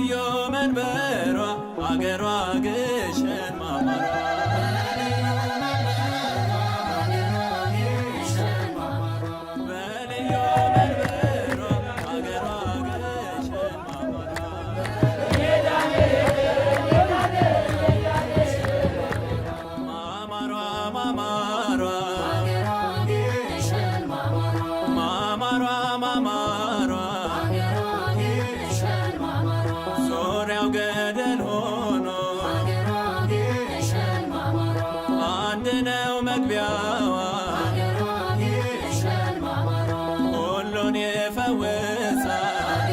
በልዩ መንበሯ አገሯ ግሸን ማማሯ። በልዩ መንበሯ አገሯ ግሸን ማማሯ። ማማሯ ማማሯ ማማሯ ማማሯ ዙሪያው ገደል ሆኖ አንድ ነው መግቢያዋ፣ ሁሉን ይፈውሳል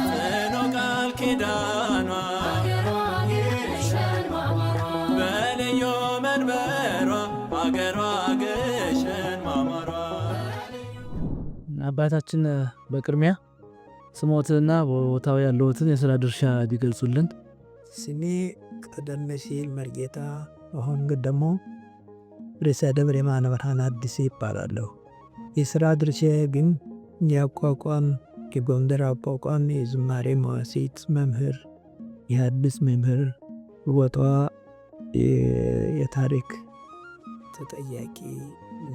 ጽኑ ቃል ኪዳኗ። በልዩ መንበሯ አገሯ ግሸን ማማሯ። አባታችን፣ በቅድሚያ ስሞትና በቦታው ያለዎትን የስራ ድርሻ ቢገልጹልን። ስሜ ቀደም ሲል መርጌታ፣ አሁን ግን ደግሞ ርዕሰ ደብር የማነ ብርሃን አዲስ ይባላለሁ። የስራ ድርሻዬ ግን የአቋቋም፣ የጎንደር አቋቋም የዝማሬ መዋሥዕት መምህር፣ የሐዲስ መምህር፣ ቦታዋ የታሪክ ተጠያቂ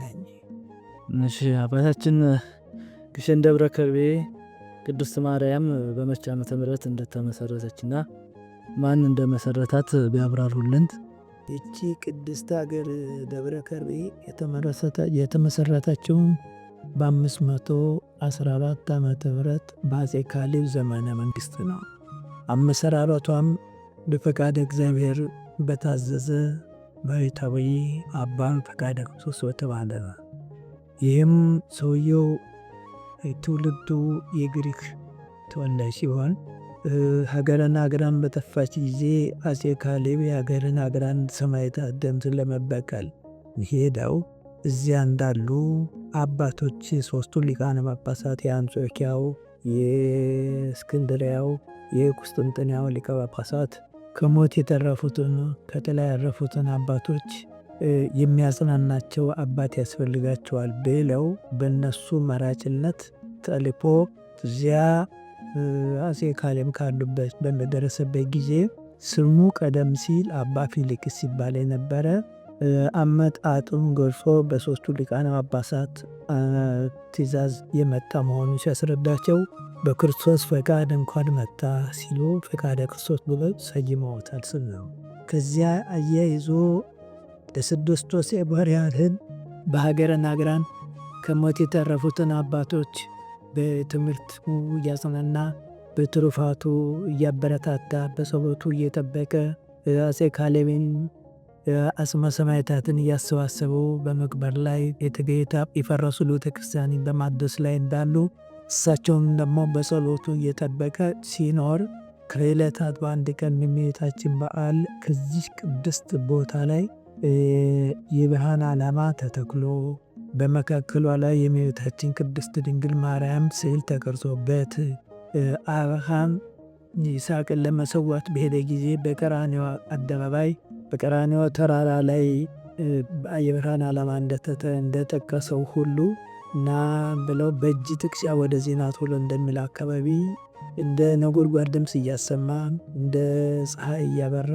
ነኝ። እሺ አባታችን፣ ግሸን ደብረ ከርቤ ቅድስት ማርያም በመቼ ዓመተ ምህረት እንደተመሰረተችና ማን እንደመሰረታት ቢያብራሩልን። ይቺ ቅድስት ሀገር ደብረ ከርቤ የተመሰረተችው በ514 ዓመተ ምህረት በአፄ ካሌብ ዘመነ መንግስት ነው። አመሰራረቷም በፈቃደ እግዚአብሔር በታዘዘ ባሕታዊ አባ ፈቃደ ክርስቶስ በተባለ ነው። ይህም ሰውየው ትውልዱ የግሪክ ተወላጅ ሲሆን ሀገረ ናግራን በጠፋች ጊዜ አፄ ካሌብ የሀገረ ናግራን ሰማዕታት ደምትን ለመበቀል ሄደው እዚያ እንዳሉ አባቶች ሶስቱ ሊቃነ ጳጳሳት የአንጾኪያው፣ የእስክንድሪያው፣ የቁስጥንጥንያው ሊቀ ጳጳሳት ከሞት የተረፉትን፣ ከጥላ ያረፉትን አባቶች የሚያጽናናቸው አባት ያስፈልጋቸዋል ብለው በነሱ መራጭነት ተልኮ እዚያ አፄ ካሌብ ካሉበት በሚደረሰበት ጊዜ ስሙ ቀደም ሲል አባ ፊሊክስ ሲባል የነበረ አመጣጡን ገልጾ በሶስቱ ሊቃነ ጳጳሳት ትእዛዝ የመጣ መሆኑን ሲያስረዳቸው በክርስቶስ ፈቃድ እንኳን መጣ ሲሉ ፈቃደ ክርስቶስ ብለው ሰይመውታል ስም ነው። ከዚያ አያይዞ ለ6 ወር ያህል በሀገረ ናግራን ከሞት የተረፉትን አባቶች በትምህርቱ እያጽናና፣ በትሩፋቱ እያበረታታ፣ በጸሎቱ እየጠበቀ አፄ ካሌብን አጽመ ሰማዕታትን እያሰባሰቡ በመቅበር ላይ የተገኘ የፈረሱ ቤተክርስቲያንን በማደስ ላይ እንዳሉ እሳቸውን ደግሞ በጸሎቱ እየጠበቀ ሲኖር ከዕለታት በአንድ ቀን የእመቤታችን በዓል ከዚህ ቅድስት ቦታ ላይ የብርሃን ዓላማ ተተክሎ በመካከሏ ላይ የእመቤታችን ቅድስት ድንግል ማርያም ስዕል ተቀርጾበት አብርሃም ይስሐቅን ለመሰዋት በሄደ ጊዜ በቀራንዮ አደባባይ፣ በቀራንዮ ተራራ ላይ የብርሃን ዓላማ እንደጠቀሰው ሁሉ እና ብለው በእጅ ጥቅሻ ወደዚህ ና ቶሎ እንደሚል አካባቢ እንደ ነጎድጓድ ድምፅ እያሰማ እንደ ፀሐይ እያበራ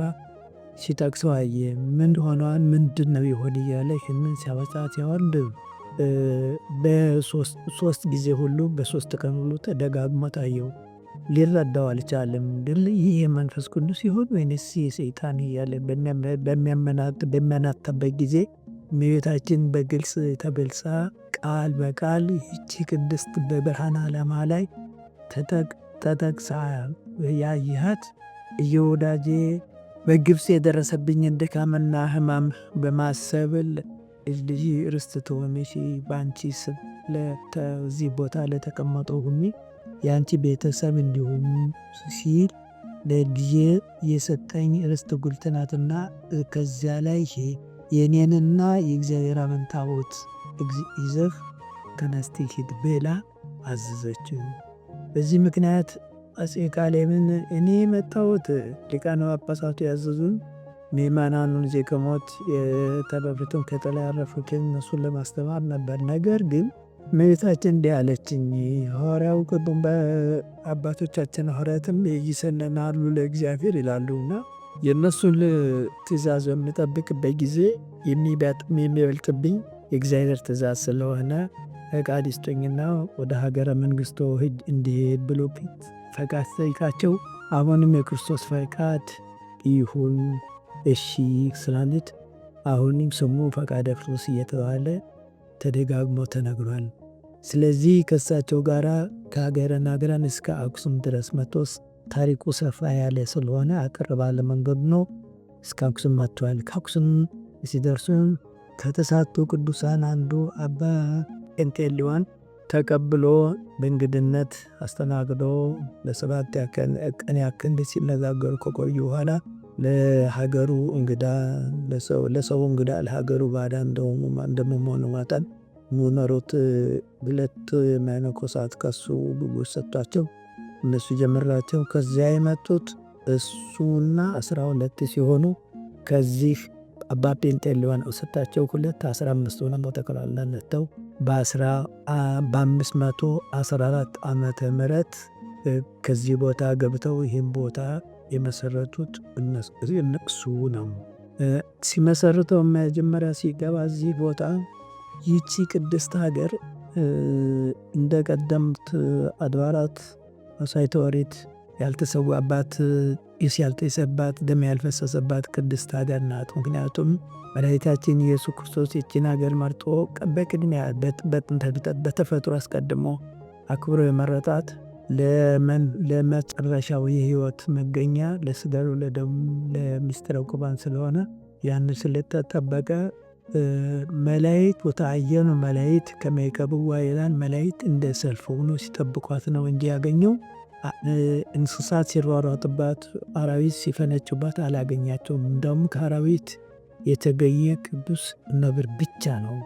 ሲጠቅሰው አየ። ምን ሆኗል? ምንድን ነው ይሆን እያለ ይህንን ሲያወጣ ሲያወርድ በሶስት ጊዜ ሁሉ፣ በ3 ቀን ሁሉ ተደጋግሞ ታየው። ሊረዳው አልቻለም። ግን ይህ የመንፈስ ቅዱስ ይሆን ወይንስ የሰይጣን እያለ በሚያናታበት ጊዜ እመቤታችን በግልጽ ተገልጻ ቃል በቃል ይቺ ቅድስት በብርሃን ዓላማ ላይ ተጠቅሳ ያየሃት እየወዳጄ በግብፅ የደረሰብኝን ድካምና ሕማም በማሰብ ልጅ ርስት ትሆንሽ፣ በአንቺ ስም ለዚህ ቦታ ለተቀመጠው ሁሚ የአንቺ ቤተሰብ እንዲሁም ሲል ለልጄ የሰጠኝ ርስት ጉልት ናትና ከዚያ ላይ የኔንና የእግዚአብሔር አብን ታቦት ይዘህ ተነስተህ ሂድ ብላ አዘዘችው። በዚህ ምክንያት አፄ ካሌብን እኔ የመጣሁት ሊቃነ ጳጳሳቱ ያዘዙን ምዕመናኑን ከሞት የተረፉትን፣ ከጥላ ያረፉትን እነሱን ለማስተማር ነበር። ነገር ግን እመቤታችን እንዲህ አለችኝ፣ ሐዋርያው ቅዱም በአባቶቻችን ሐዋርያትም ይሰነናሉ ለእግዚአብሔር ይላሉና የእነሱን ትእዛዝ በምጠብቅበት ጊዜ የሚበልጥብኝ የእግዚአብሔር ትእዛዝ ስለሆነ ፈቃድ ይስጡኝና ወደ ሀገረ መንግስቶ ሂድ እንዲሄድ ብሎ ፈቃድ ጠይቃቸው፣ አሁንም የክርስቶስ ፈቃድ ይሁን እሺ ስላለች አሁንም ስሙ ፈቃደ ክርስቶስ እየተባለ ተደጋግሞ ተነግሯል። ስለዚህ ከእሳቸው ጋር ከሀገረ ናግራን እስከ አክሱም ድረስ መጥቶ ታሪኩ ሰፋ ያለ ስለሆነ አጠር ባለ መንገድ ነው እስከ አክሱም መጥተዋል። ከአክሱም ሲደርሱ ከተሳቱ ቅዱሳን አንዱ አባ ጴንጤሊዮን ተቀብሎ በእንግድነት አስተናግዶ ለ7 ቀን ያክል ሲነጋገሩ ከቆዩ በኋላ ለሀገሩ እንግዳ ለሰው እንግዳ ለሀገሩ ባዳ እንደመሆኑ መጠን ሙመሮት 2 መነኮሳት ከሱ ጉጉት ሰጥቷቸው እነሱ ጀመራቸው። ከዚያ የመጡት እሱና 12 ሲሆኑ ከዚህ አባ ጴንጤሌዎን ሰጣቸው 2 15 ሆነው ጠቅላላ መጥተው በ514 ዓመተ ምህረት ከዚህ ቦታ ገብተው ይህን ቦታ የመሰረቱት እነሱ ነው። ሲመሰርተው መጀመሪያ ሲገባ እዚህ ቦታ ይቺ ቅድስት ሀገር እንደ ቀደምት አድባራት መሥዋዕተ ኦሪት ያልተሰዋባት፣ ጢስ ያልጤሰባት፣ ደም ያልፈሰሰባት ቅድስት ሀገር ናት። ምክንያቱም መድኃኒታችን ኢየሱስ ክርስቶስ ይቺን ሀገር መርጦ በቅድሚያ በተፈጥሮ አስቀድሞ አክብሮ የመረጣት ለመጨረሻው የህይወት መገኛ ለስጋው ለደሙ ለምስጢረ ቁርባን ስለሆነ ያን ስለተጠበቀ መላእክት ወተአየኑ መላእክት ከመ ይከብዋ ይላል። መላእክት እንደ ሰልፍ ሆኖ ሲጠብቋት ነው እንጂ ያገኘው እንስሳት ሲሯሯጥባት፣ አራዊት ሲፈነጩባት አላገኛቸውም። እንደውም ከአራዊት የተገኘ ቅዱስ ነብር ብቻ ነው።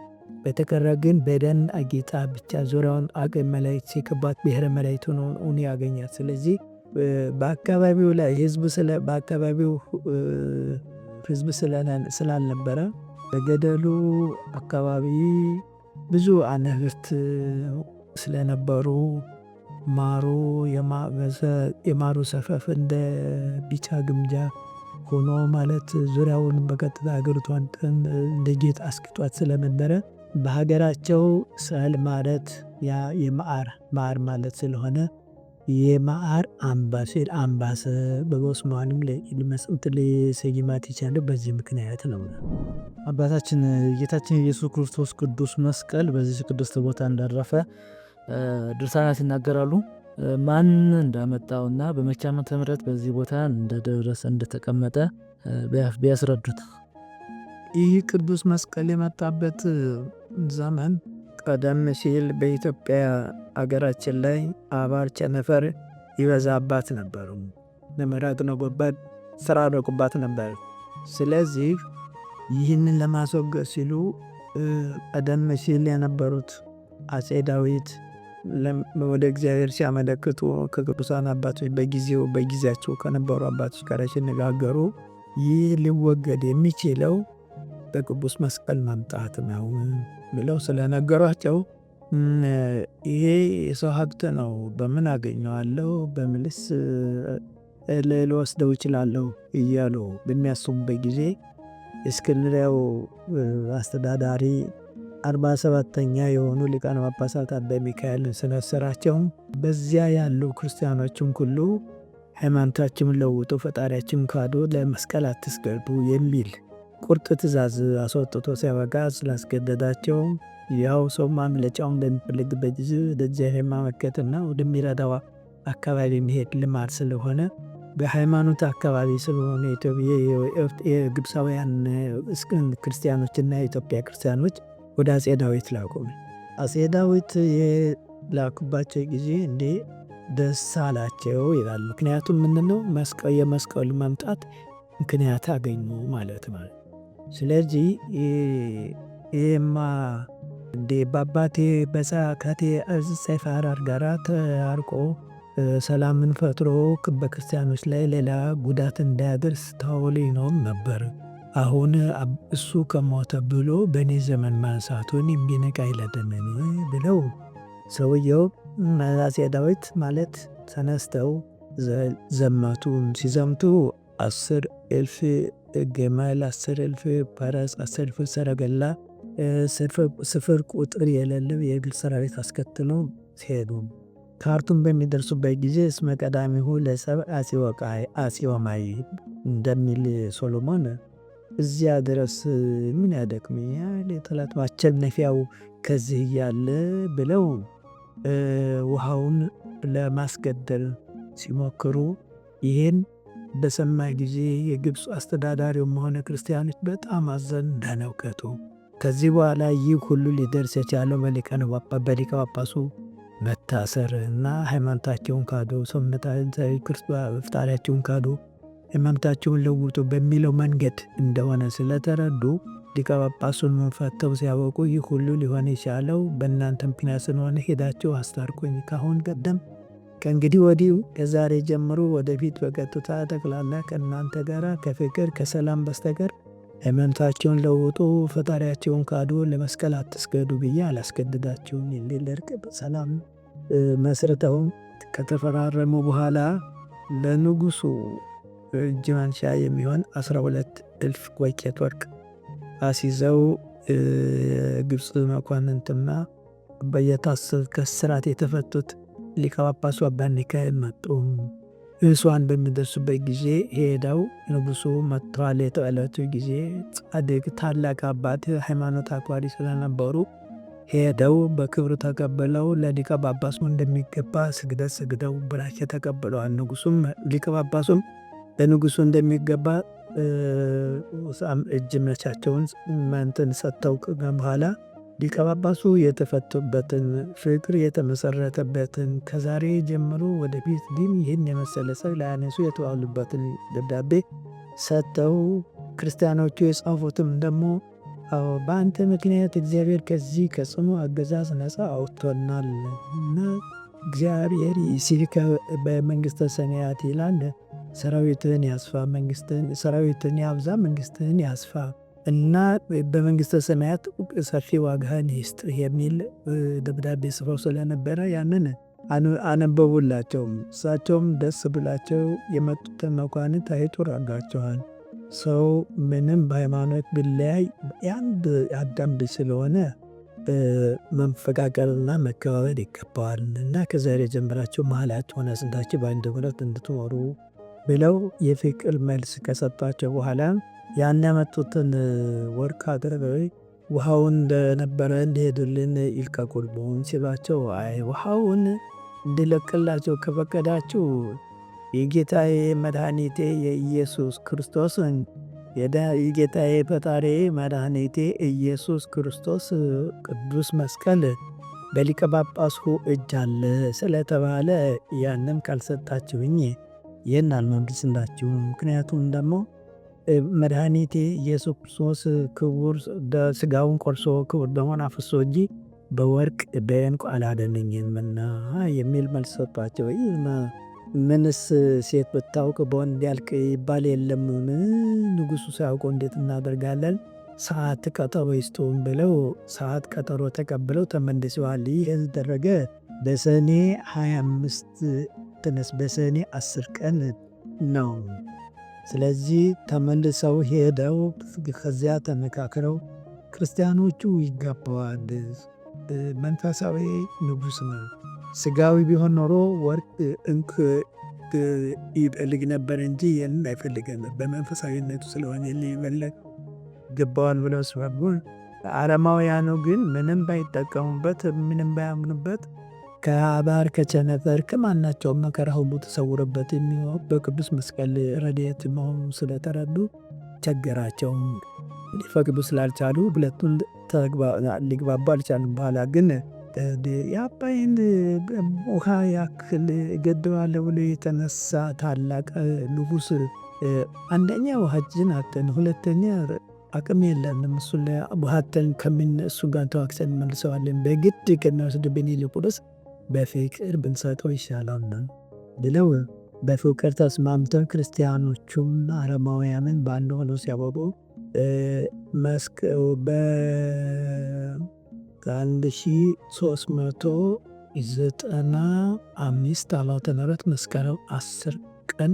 በተቀረ ግን በደን አጌጣ ብቻ ዙሪያውን አገ መላእክት ሲከባት ብሔረ መላእክት ሆኖ ያገኛት። ስለዚህ በአካባቢው ላይ ህዝብ ስለ በአካባቢው ህዝብ ስላልነበረ በገደሉ አካባቢ ብዙ አናብስት ስለነበሩ ማሩ የማሩ ሰፈፍ እንደ ቢጫ ግምጃ ሆኖ ማለት ዙሪያውን በቀጥታ ሀገሪቷን እንደ ጌጥ አስጊጧት ስለነበረ በሀገራቸው ሰል ማለት ያ የማር ማር ማለት ስለሆነ የማር አምባ ሲል አምባሰ በስሟንም ሊሰይማት የቻለው በዚህ ምክንያት ነው። አባታችን ጌታችን ኢየሱስ ክርስቶስ ቅዱስ መስቀል በዚህ ቅድስት ቦታ እንዳረፈ ድርሳናት ይናገራሉ። ማን እንዳመጣውና በመቼ ዓመተ ምህረት በዚህ ቦታ እንደደረሰ እንደተቀመጠ ቢያስረዱት። ይህ ቅዱስ መስቀል የመጣበት ዘመን ቀደም ሲል በኢትዮጵያ አገራችን ላይ አባር ቸነፈር ይበዛባት ነበሩ። ንምረት ነጎባት ስራረቁባት ነበር። ስለዚህ ይህንን ለማስወገድ ሲሉ ቀደም ሲል የነበሩት አፄ ዳዊት ወደ እግዚአብሔር ሲያመለክቱ ከቅዱሳን አባቶች በጊዜው በጊዜያቸው ከነበሩ አባቶች ጋር ሲነጋገሩ ይህ ሊወገድ የሚችለው በቅዱስ መስቀል መምጣት ነው ብለው ስለነገሯቸው ይሄ የሰው ሀብት ነው፣ በምን አገኘዋለሁ፣ በምንስ ልወስደው እችላለሁ እያሉ በሚያስቡበት ጊዜ እስክንድርያው አስተዳዳሪ 47ኛ የሆኑ ሊቃነ ጳጳሳት አባ ሚካኤልን ስነስራቸው በዚያ ያሉ ክርስቲያኖችም ሁሉ ሃይማኖታችንን ለውጦ ፈጣሪያችን ካዶ ለመስቀል አትስገዱ የሚል ቁርጥ ትእዛዝ አስወጥቶ ሲያበቃ ስላስገደዳቸው ያው ሰው ማምለጫውን እንደሚፈልግበት ጊዜ ወደ እግዚአብሔር ማመልከትና ወደሚረዳው አካባቢ መሄድ ልማድ ስለሆነ በሃይማኖት አካባቢ ስለሆነ የግብፃውያን ክርስቲያኖችና የኢትዮጵያ ክርስቲያኖች ወደ አፄ ዳዊት ላኩ። አፄ ዳዊት የላኩባቸው ጊዜ እንዴ ደስ አላቸው ይላል። ምክንያቱም ምንድነው የመስቀሉ መምጣት ምክንያት አገኙ ማለት ማለት። ስለዚህ ይሄማ እንዴ በአባቴ በሳካቴ ሰይፈ አራር ጋራ ተአርቆ ሰላምን ፈጥሮ በክርስቲያኖች ላይ ሌላ ጉዳት እንዳያደርስ ታውሎ ይኖር ነበር። አሁን እሱ ከሞተ ብሎ በእኔ ዘመን ማንሳቱን የሚነቃ አይለምን ብለው ሰውየው አፄ ዳዊት ማለት ተነስተው ዘመቱ። ሲዘምቱ 10 እልፍ ግመል፣ 10 እልፍ ፈረስ፣ 10 እልፍ ሰረገላ፣ ስፍር ቁጥር የሌለው የእግር ሰራዊት አስከትለው ሲሄዱ ካርቱም በሚደርሱበት ጊዜ እስመ ቀዳሚሁ ለሰብእ አፂወማይ እንደሚል ሶሎሞን እዚያ ድረስ ምን ያደክመኛል የጠላት ማቸነፊያው ከዚህ እያለ ብለው ውሃውን ለማስገደል ሲሞክሩ ይህን በሰማ ጊዜ የግብፅ አስተዳዳሪውም ሆነ ክርስቲያኖች በጣም አዘን ደነገጡ። ከዚህ በኋላ ይህ ሁሉ ሊደርስ የቻለው በሊቀ ጳጳሱ መታሰር እና ሃይማኖታቸውን ካዱ፣ ፈጣሪያቸውን ካዱ፣ ሃይማኖታቸውን ለውጡ በሚለው መንገድ እንደሆነ ስለተረዱ ሊቀ ጳጳሱን ፈተው ሲያበቁ ይህ ሁሉ ሊሆን የቻለው በእናንተ ምክንያት ስለሆነ ሄዳችሁ አስታርቁኝ፣ ካሁን ቀደም ከእንግዲህ ወዲህ ከዛሬ ጀምሮ ወደፊት በቀጥታ ጠቅላላ ከእናንተ ጋር ከፍቅር ከሰላም በስተቀር ሃይማኖታቸውን ለውጡ፣ ፈጣሪያቸውን ካዱ፣ ለመስቀል አትስገዱ ብዬ አላስገድዳቸውም የሚል እርቅ ሰላም መስርተው ከተፈራረሙ በኋላ ለንጉሱ እጅ መንሻ የሚሆን 12 እልፍ ወቄት ወርቅ አስይዘው ግብፅ መኳንንትና በየታሰር ከስራት የተፈቱት ሊቀ ጳጳሱ አባ ሚካኤል መጡ። እሷን በሚደርሱበት ጊዜ ሄደው ንጉሱ መጥተዋል የተባለቱ ጊዜ ጻድቅ ታላቅ አባት ሃይማኖት አክባሪ ስለነበሩ ሄደው በክብር ተቀብለው ለሊቀ ጳጳሱ እንደሚገባ ስግደት ሰግደው ቡራኬ ተቀብለዋል። ንጉሱም ሊቀ ጳጳሱም ለንጉሱ እንደሚገባ እጅ መንሻቸውን እንትን ሰጥተው በኋላ ሊቀ ጳጳሱ የተፈቱበትን ፍቅር የተመሰረተበትን ከዛሬ ጀምሮ ወደፊት ግን ይህን የመሰለ ሰው ላያነሱ የተዋሉበትን ደብዳቤ ሰጥተው ክርስቲያኖቹ የጻፉትም ደግሞ በአንተ ምክንያት እግዚአብሔር ከዚህ ከጽኑ አገዛዝ ነፃ አውጥቶናል እና እግዚአብሔር ሲልከ በመንግስተ ሰማያት ይላል ሰራዊትህን ያስፋ መንግስትህን ሰራዊትህን ያብዛ መንግስትህን ያስፋ እና በመንግስተ ሰማያት ሰፊ ዋጋህን ይስጥህ የሚል ደብዳቤ ጽፈው ስለነበረ ያንን አነበቡላቸውም። እሳቸውም ደስ ብላቸው የመጡትን መኳንንት አይቶ አድርጋቸዋል። ሰው ምንም በሃይማኖት ቢለያይ የአንድ አዳም ልጅ ስለሆነ መፈቃቀርና መከባበር ይገባዋል እና ከዛሬ ጀምራችሁ መሃላችሁ ሆነ ስንታችሁ በአንድ ሁለት እንድትኖሩ ብለው የፍቅር መልስ ከሰጧቸው በኋላ ያን ያመጡትን ወርቅ አቅርበው ውሃውን እንደነበረ እንዲሄዱልን ይልቀቁልን ሲሏቸው፣ አይ ውሃውን እንዲለቅላቸው ከፈቀዳችሁ የጌታዬ መድኃኒቴ የኢየሱስ ክርስቶስን የጌታዬ ፈጣሪ መድኃኒቴ ኢየሱስ ክርስቶስ ቅዱስ መስቀል በሊቀ ጳጳሱ እጅ አለ ስለተባለ ያንም ካልሰጣችሁኝ ይህን አልመልስላችሁም። ምክንያቱም ደግሞ መድኃኒቴ ኢየሱስ ክርስቶስ ክቡር ስጋውን ቆርሶ ክቡር ደሙን አፍሶ እንጂ በወርቅ በዕንቁ አላዳነኝምና የሚል መልስ ሰጧቸው። ምንስ ሴት ብታውቅ በወንድ ያልቅ ይባል የለምን? ንጉሱ ሳያውቀው እንዴት እናደርጋለን? ሰዓት ቀጠሮ ይስጡን ብለው ሰዓት ቀጠሮ ተቀብለው ተመልሰዋል። ይህ የተደረገ በሰኔ 25 ትንስ በሰኔ 10 ቀን ነው። ስለዚህ ተመልሰው ሄደው ከዚያ ተመካክረው ክርስቲያኖቹ ይገባዋል፣ መንፈሳዊ ንጉስ ነው። ስጋዊ ቢሆን ኖሮ ወርቅ እንክ ይፈልግ ነበር እንጂ ይህንን አይፈልግም። በመንፈሳዊነቱ ስለሆነ ሊመለክ ገባዋል ብለው ሲፈርዱ፣ አረማውያኑ ግን ምንም ባይጠቀሙበት ምንም ባያምኑበት ከአባር ከቸነፈር ከማናቸውም መከራ ሁሉ ተሰውሮበት የሚሆን በቅዱስ መስቀል ረድኤት መሆኑ ስለተረዱ ቸገራቸው። ሊፈቅዱ ስላልቻሉ ሁለቱን ሊግባቡ አልቻሉም። በኋላ ግን የአባይን ውሃ ያክል እገድባለሁ ብሎ የተነሳ ታላቅ ንጉስ፣ አንደኛ ውሃችን አተን፣ ሁለተኛ አቅም የለንም። እሱ ውሃተን ከሚነሱ ጋር ተዋግተን እንመልሰዋለን። በግድ ከሚወስድብን ይልቁንስ በፍቅር ብንሰጠው ይሻላል ብለው በፍቅር ተስማምተው ክርስቲያኖቹም አረማውያንን በአንድ ሆነው ሲያበቁ በ1395 ዓመተ ምህረት መስከረም 10 ቀን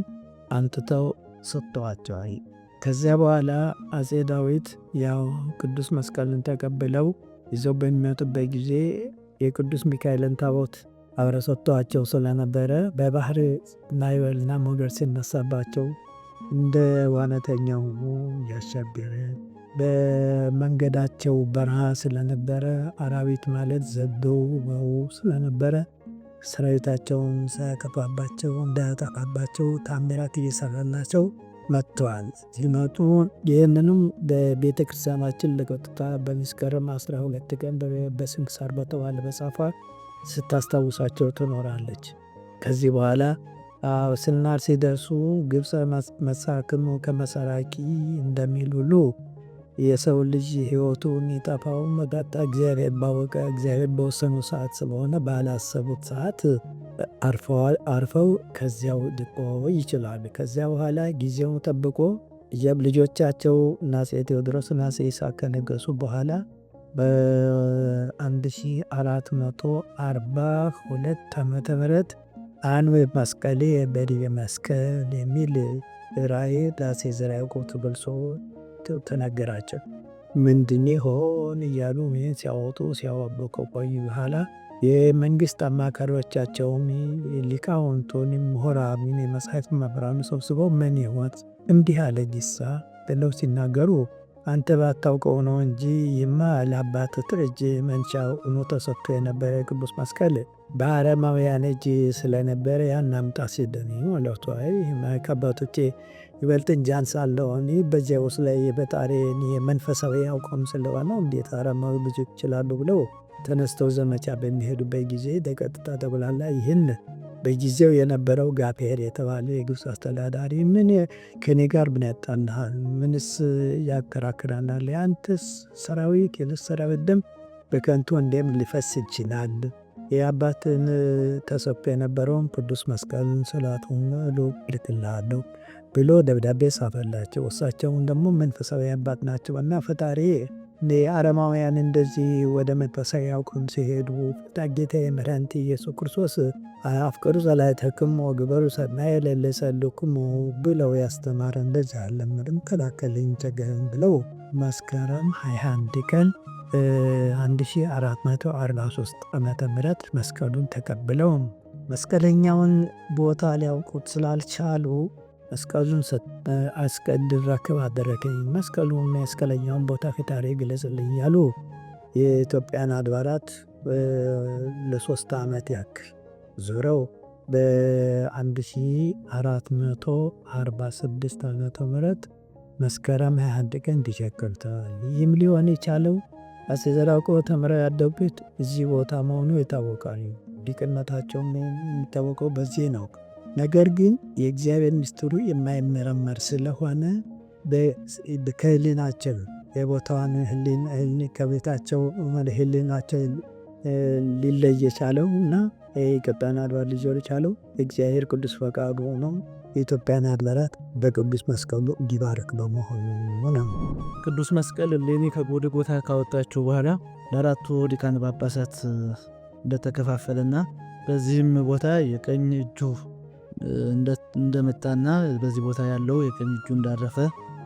አንጥተው ሰጥተዋቸዋል። ከዚያ በኋላ አፄ ዳዊት ያው ቅዱስ መስቀልን ተቀብለው ይዘው በሚመጡበት ጊዜ የቅዱስ ሚካኤልን ታቦት አብረው ሰጥተዋቸው ስለነበረ በባህር ማዕበልና ሞገድ ሲነሳባቸው እንደ ዋናተኛው ያሻገረ፣ በመንገዳቸው በረሃ ስለነበረ አራዊት ማለት ዘዶ ስለነበረ ሰራዊታቸውን ሳያከፋባቸው እንዳያጠፋባቸው ታምራት እየሰራላቸው መጥተዋል። ሲመጡ ይህንንም በቤተ ክርስቲያናችን ለቀጥታ በመስከረም 12 ቀን በስንክሳር በተባለ መጽሐፏ ስታስታውሳቸው ትኖራለች። ከዚህ በኋላ ስናር ሲደርሱ ግብፀ መሳክሙ ከመሰራቂ እንደሚል ሁሉ የሰው ልጅ ሕይወቱ የሚጠፋው መጋጣ እግዚአብሔር ባወቀ እግዚአብሔር በወሰኑ ሰዓት ስለሆነ ባላሰቡት ሰዓት አርፈው ከዚያው ሊቆይ ይችላሉ። ከዚያ በኋላ ጊዜውን ጠብቆ ልጆቻቸው አፄ ቴዎድሮስ እና አፄ ይስሐቅ ከነገሱ በኋላ በ1442 ዓመተ ምህረት አንብብ መስቀሌ በዲበ መስቀል የሚል ራእይ ለአፄ ዘርዓ ያዕቆብ ተገልጾ ተነገራቸው። ምንድን ይሆን እያሉ ሲያወጡ ሲያወቡ ከቆዩ በኋላ የመንግስት አማካሪዎቻቸውም ሊቃውንቱን፣ ምሁራኑን፣ የመጻሕፍት መምህራኑ ሰብስበው ምን ይሆን እንዲህ አለ ጊሳ ብለው ሲናገሩ አንተ ባታውቀው ነው እንጂ ይማ ለአባት እጅ መንሻ ሆኖ ተሰጥቶ የነበረ ቅዱስ መስቀል በአረማውያን እጅ ስለነበረ ያን አምጣ ሲደኝ አለቱ። አይ ከአባቶቼ ይበልጥ እንጂ አንሳለሁ እኔ በዚያ ውስጥ ላይ የፈጣሪ መንፈሳዊ አቋም ስለሆነ እንዴት አረማዊ ብዙ ይችላሉ ብለው ተነስተው ዘመቻ በሚሄዱበት ጊዜ ተቀጥታ ተብላላ። ይህን በጊዜው የነበረው ጋፔር የተባለ የግብፅ አስተዳዳሪ ምን ከኔ ጋር ምን ያጣልሃል? ምንስ ያከራክራናል? የአንተስ ሰራዊት የልስ ሰራዊት ደም በከንቱ እንዴም ሊፈስ ይችላል። የአባትን ተሰጥቶ የነበረውን ቅዱስ መስቀልን ስላቱን ልክልሃለሁ ብሎ ደብዳቤ ጻፈላቸው። እሳቸውን ደግሞ መንፈሳዊ አባት ናቸው እና ፈጣሪ አረማውያን እንደዚህ ወደ መንፈሳዊ አቋም ሲሄዱ ጌታዬ መድኃኒቴ ኢየሱስ ክርስቶስ አፍቅሩ ጸላእተክሙ ወግበሩ ሰናየ ለእለ ይጸልኡክሙ ብለው ያስተማረ እንደዚህ አልለመድም ከላከልኝ ቸገረኝ ብለው መስከረም 21 ቀን 1443 ዓመተ ምህረት መስቀሉን ተቀብለው መስቀለኛውን ቦታ ሊያውቁት ስላልቻሉ መስቀሉን እንድረከብ አደረገኝ። መስቀሉን መስቀለኛውን ቦታ ፈጣሪ ግለጽልኝ ያሉ የኢትዮጵያን አድባራት ለ3 ዓመት ያክል ዞረው በ1446 ዓመተ ምህረት መስከረም 21 ቀን ተቸክርተዋል። ይህም ሊሆን የቻለው አፄ ዘርዓ ያዕቆብ ተምረው ያደጉት እዚህ ቦታ መሆኑ ይታወቃል። ሊቅነታቸውም የሚታወቀው በዚህ ነው። ነገር ግን የእግዚአብሔር ምስጢሩ የማይመረመር ስለሆነ ከህሊናቸው የቦታዋን ከቤታቸው ህሊናቸው ሊለይ የቻለው እና የኢትዮጵያን አድባር ሊዞር የቻለው እግዚአብሔር ቅዱስ ፈቃዱ ሆኖ የኢትዮጵያን አድባራት በቅዱስ መስቀሉ እንዲባርክ በመሆኑ ነው። ቅዱስ መስቀል እሌኒ ከጎልጎታ ካወጣችው በኋላ ለአራቱ ሊቃነ ጳጳሳት እንደተከፋፈለና በዚህም ቦታ የቀኝ እጁ እንደመጣና በዚህ ቦታ ያለው የቀኝ እጁ እንዳረፈ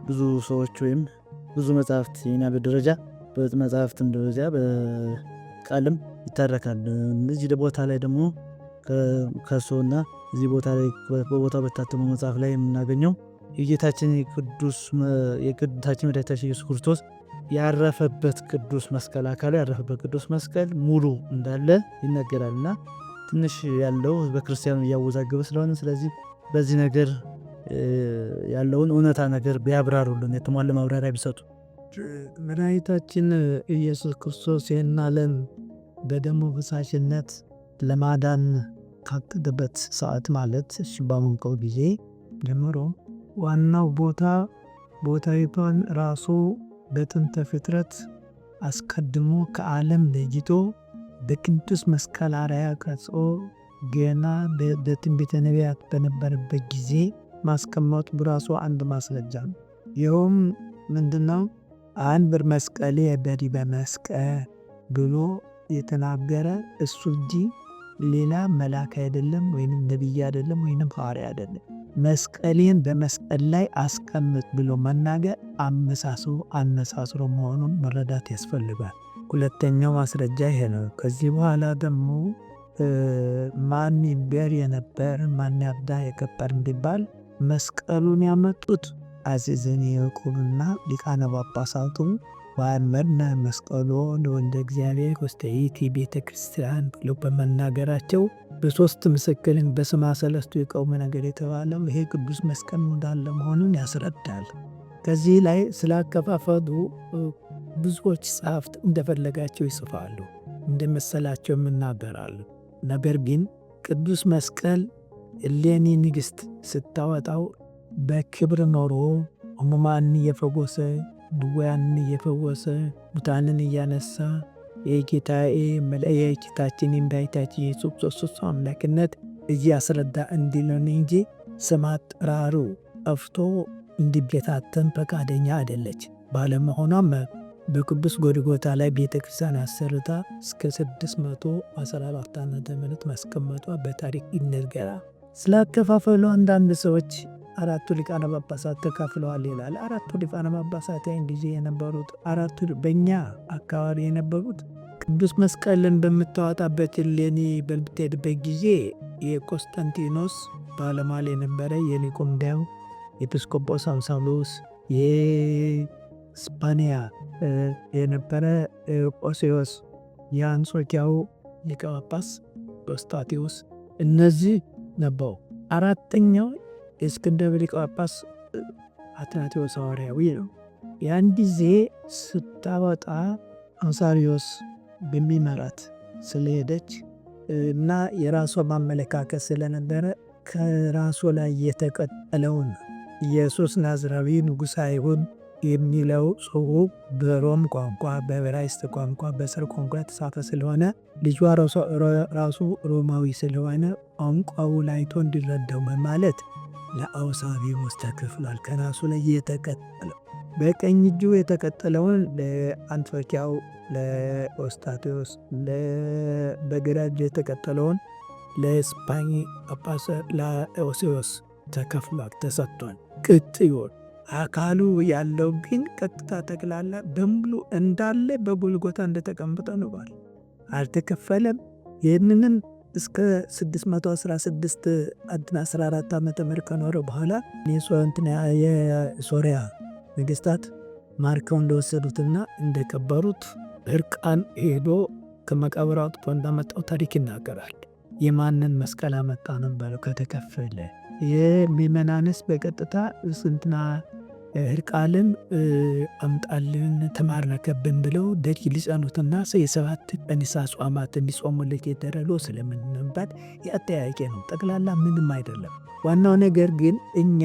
ብዙ ሰዎች ወይም ብዙ መጽሐፍት የኛ ደረጃ በመጽሐፍትም ደረጃ በቃልም ይተረካል። እዚህ ቦታ ላይ ደግሞ ከሶና እዚህ ቦታ ላይ በቦታው በታተመው መጽሐፍ ላይ የምናገኘው የጌታችን የቅዱስ የቅዱሳችን መድኃኒታችን ኢየሱስ ክርስቶስ ያረፈበት ቅዱስ መስቀል አካሉ ያረፈበት ቅዱስ መስቀል ሙሉ እንዳለ ይነገራልና ትንሽ ያለው በክርስቲያኑ እያወዛገበ ስለሆነ ስለዚህ በዚህ ነገር ያለውን እውነታ ነገር ቢያብራሩልን የተሟላ ማብራሪያ ቢሰጡ። መድኃኒታችን ኢየሱስ ክርስቶስ ይህን ዓለም በደሙ ፈሳሽነት ለማዳን ካቀደበት ሰዓት ማለት እሱ ባመንቀው ጊዜ ጀምሮ ዋናው ቦታ ቦታይቷን ራሱ በጥንተ ፍጥረት አስቀድሞ ከዓለም ለይቶ በቅዱስ መስቀል አርአያ ቀርጾ ገና በትንቢተ ነቢያት በነበረበት ጊዜ ማስቀመጡ በራሱ አንድ ማስረጃ ነው። ይኸውም ምንድነው? አንብር መስቀሌ በዲበ መስቀል ብሎ የተናገረ እሱ እንጂ ሌላ መልአክ አይደለም፣ ወይንም ነቢይ አይደለም፣ ወይንም ሐዋርያ አይደለም። መስቀሌን በመስቀል ላይ አስቀምጥ ብሎ መናገር አመሳስሮ አነሳስሮ መሆኑን መረዳት ያስፈልጋል። ሁለተኛው ማስረጃ ይሄ ነው። ከዚህ በኋላ ደግሞ ማን ይበር የነበር ማን ያብዳ የከበር ቢባል መስቀሉን ያመጡት አፄ ዘርዓ ያዕቆብና ሊቃነ ጳጳሳቱ ወአንበርነ መስቀሎ ለወልደ እግዚአብሔር ውስተ ይእቲ ቤተ ክርስቲያን ብለው በመናገራቸው በሶስት ምስክርን በስማ ሰለስቱ የቆመ ነገር የተባለው ይሄ ቅዱስ መስቀል እንዳለ መሆኑን ያስረዳል። ከዚህ ላይ ስላከፋፈሉ ብዙዎች ጸሐፍት እንደፈለጋቸው ይጽፋሉ፣ እንደመሰላቸው ይናገራሉ። ነገር ግን ቅዱስ መስቀል እሌኒ ንግሥት ስታወጣው በክብር ኖሮ ሕሙማንን እየፈወሰ፣ ድውያንን እየፈወሰ፣ ሙታንን እያነሳ የጌታዬ የጌታችን የመድኃኒታችን የኢየሱስ ክርስቶስ አምላክነት እያስረዳ እንዲለን እንጂ ስም አጠራሩ ጠፍቶ እንዲበታተን ፈቃደኛ አይደለች። ባለመሆኗም በቅዱስ ጎልጎታ ላይ ቤተክርስቲያን አሰርታ እስከ 614 ዓመተ ምህረት ማስቀመጧ በታሪክ ይነገራል። ስላከፋፈሉ አንዳንድ ሰዎች አራቱ ሊቃነ ጳጳሳት ተካፍለዋል ይላል። አራቱ ሊቃነ ጳጳሳት ያን ጊዜ የነበሩት አራቱ በእኛ አካባቢ የነበሩት ቅዱስ መስቀልን በምታወጣበት እሌኒ በምትሄድበት ጊዜ የቆስጠንጢኖስ ባለሟል የነበረ የኒቆምዳው ኤጲስቆጶስ አምሳሉስ፣ የስፓኒያ የነበረ ኦሴዎስ፣ የአንጾኪያው ሊቀ ጳጳስ ኦስጣቴዎስ እነዚህ ነበሩ። አራተኛው የእስክንድርያ ሊቀ ጳጳስ አትናቴዎስ ሐዋርያዊ ነው። ያን ጊዜ ስታወጣ አንሳሪዮስ በሚመራት ስለሄደች እና የራሷ ማመለካከት ስለነበረ ከራሱ ላይ የተቀጠለውን ኢየሱስ ናዝራዊ ንጉሠ አይሁድ የሚለው ጽሑፍ በሮም ቋንቋ፣ በዕብራይስጥ ቋንቋ፣ በስር ቋንቋ የተጻፈ ስለሆነ ልጇ ራሱ ሮማዊ ስለሆነ ቋንቋው ላይቶ እንዲረዳው በማለት ለአውሳቢዎስ ተከፍሏል። ከራሱ ላይ የተቀጠለው በቀኝ እጁ የተቀጠለውን ለአንጾኪያው ለኦስጣቴዎስ፣ በግራ እጁ የተቀጠለውን ለስፓኝ ጳጳስ ለኦሴዎስ ተከፍሏል፣ ተሰጥቷል። ቅጥዮን አካሉ ያለው ግን ቀጥታ ጠቅላላ በሙሉ እንዳለ በጎልጎታ እንደተቀመጠ ኖሯል። አልተከፈለም። ይህንንም እስከ 616 14 ዓመተ ምህረት ከኖረ በኋላ የሶሪያ ነገስታት ማርከው እንደወሰዱትና እንደቀበሩት እርቃን ሄዶ ከመቃብር አውጥቶ እንዳመጣው ታሪክ ይናገራል። የማንን መስቀል አመጣ ነው ባለው ከተከፈለ የምእመናንስ በቀጥታ ስንትና እርቃልን አምጣልን ተማረከብን ብለው ደጅ ሊጸኑትና የሰባት ቀን አጽዋማት እንዲጾሙለት የተደረገው ስለምንባል የአጠያቂ ነው። ጠቅላላ ምንም አይደለም። ዋናው ነገር ግን እኛ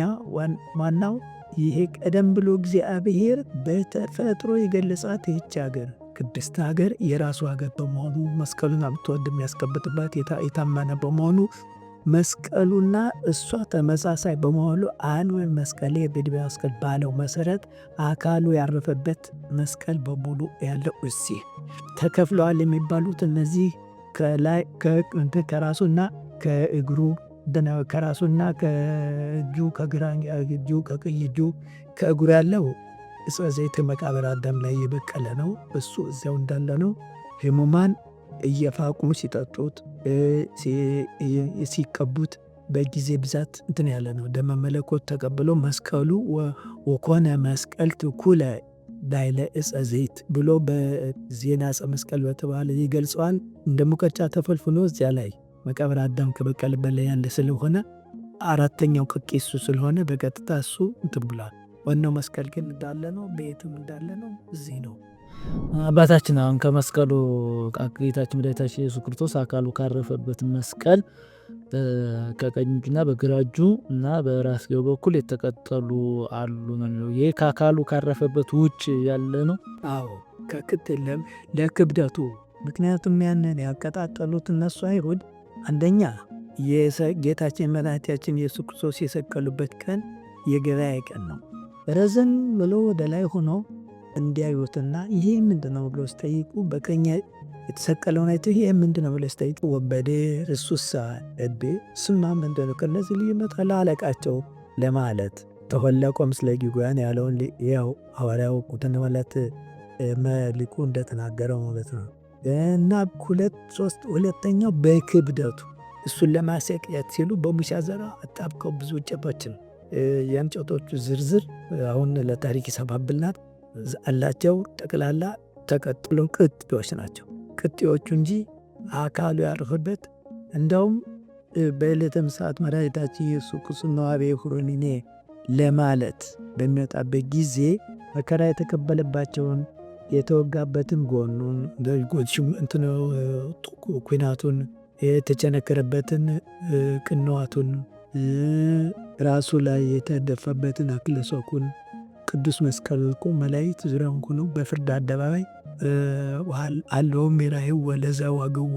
ዋናው ይሄ ቀደም ብሎ እግዚአብሔር በተፈጥሮ የገለጻት ይህች ሀገር ቅድስት ሀገር የራሱ ሀገር በመሆኑ መስቀሉን አምጥቶ እንደሚያስቀምጥባት የታመነ በመሆኑ መስቀሉና እሷ ተመሳሳይ በመሆኑ አንወ መስቀሌ በዲበ መስቀል ባለው መሰረት አካሉ ያረፈበት መስቀል በሙሉ ያለው እዚህ ተከፍለዋል የሚባሉት እነዚህ ከላይ ከራሱና ከእግሩ ከራሱና ከእጁ ከግራ እጁ ከቀኝ እጁ ከእግሩ ያለው ዕፀ ዘይት መቃብር አዳም ላይ የበቀለ ነው። እሱ እዚያው እንዳለ ነው። ህሙማን እየፋቁ ሲጠጡት ሲቀቡት በጊዜ ብዛት እንትን ያለ ነው። ደመ መለኮት ተቀብሎ መስቀሉ ወኮነ መስቀል ትኩለ ዳይለ ዕፀ ዘይት ብሎ በዜና ዕፀ መስቀል በተባለ ይገልጸዋል። እንደ ሙቀጫ ተፈልፍሎ እዚያ ላይ መቃብር አዳም ከበቀለበት ላይ ያለ ስለሆነ አራተኛው ቅቄ እሱ ስለሆነ በቀጥታ እሱ እንትን ብሏል። ዋናው መስቀል ግን እንዳለ ነው። ቤትም እንዳለ ነው። እዚህ ነው። አባታችን አሁን ከመስቀሉ ጌታችን መድኃኒታችን ኢየሱስ ክርስቶስ አካሉ ካረፈበት መስቀል ከቀኝ እጁና በግራ እጁ እና በራስጌው በኩል የተቀጠሉ አሉ ነው የሚለው። ይህ ከአካሉ ካረፈበት ውጭ ያለ ነው። አዎ ከክትለም ለክብደቱ ምክንያቱም ያንን ያቀጣጠሉት እነሱ አይሁድ አንደኛ ጌታችን መድኃኒታችን ኢየሱስ ክርስቶስ የሰቀሉበት ቀን የገበያ ቀን ነው። ረዘም ብሎ ወደ ላይ ሆኖ እንዲያዩትና ይሄ ምንድነው ብሎ ሲጠይቁ፣ በቀኝ የተሰቀለውን አይተው ይሄ ምንድነው ብሎ ሲጠይቁ፣ ወንበዴ እሱሳ እቤ እሱማ ምንድነው ከነዚህ ልዩነት ለአለቃቸው ለማለት ተሆለቆ ምስለ ጊጉያን ያለውን ያው ሐዋርያው ማለት ሊቁ እንደተናገረው ማለት ነው። እና ሁለት ሶስት ሁለተኛው በክብደቱ እሱን ለማሰቅየት ሲሉ በሙሻ ዘራ አጣብቀው ብዙ እንጨቶችን፣ የእንጨቶቹ ዝርዝር አሁን ለታሪክ ይሰባብልናል አላቸው። ጠቅላላ ተቀጥሎ ቅጥዎች ናቸው ቅጤዎቹ እንጂ አካሉ ያረፈበት። እንደውም በዕለተ ምጽአት መድኃኒታችን ኢየሱስ ክርስቶስ ነዋቤ ሁሩኒኔ ለማለት በሚወጣበት ጊዜ መከራ የተቀበለባቸውን፣ የተወጋበትን ጎኑን፣ ኩናቱን፣ የተቸነከረበትን ቅንዋቱን፣ ራሱ ላይ የተደፋበትን አክሊለ ሦኩን፣ ቅዱስ መስቀል መላእክት ዙሪያውን ሆነው በፍርድ አደባባይ አለውም የራእይዎ ለዘዋግዎ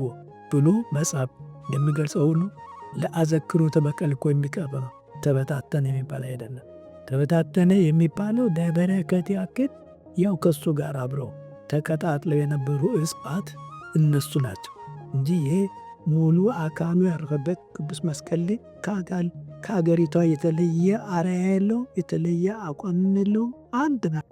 ብሎ መጽሐፍ እንደሚገልጸው ሁሉ ለአዘክሮ ተበቀል እኮ የሚቀርብ ነው። ተበታተነ የሚባል አይደለም። ተበታተነ የሚባለው ለበረከት ያክል ያው ከሱ ጋር አብረው ተቀጣጥለው የነበሩ እጽዋት እነሱ ናቸው እንጂ ይሄ ሙሉ አካሉ ያረፈበት ቅዱስ መስቀል ከአካል ከአገሪቷ የተለየ አርአያ የለው፣ የተለየ አቋም የለው፣ አንድ ነው።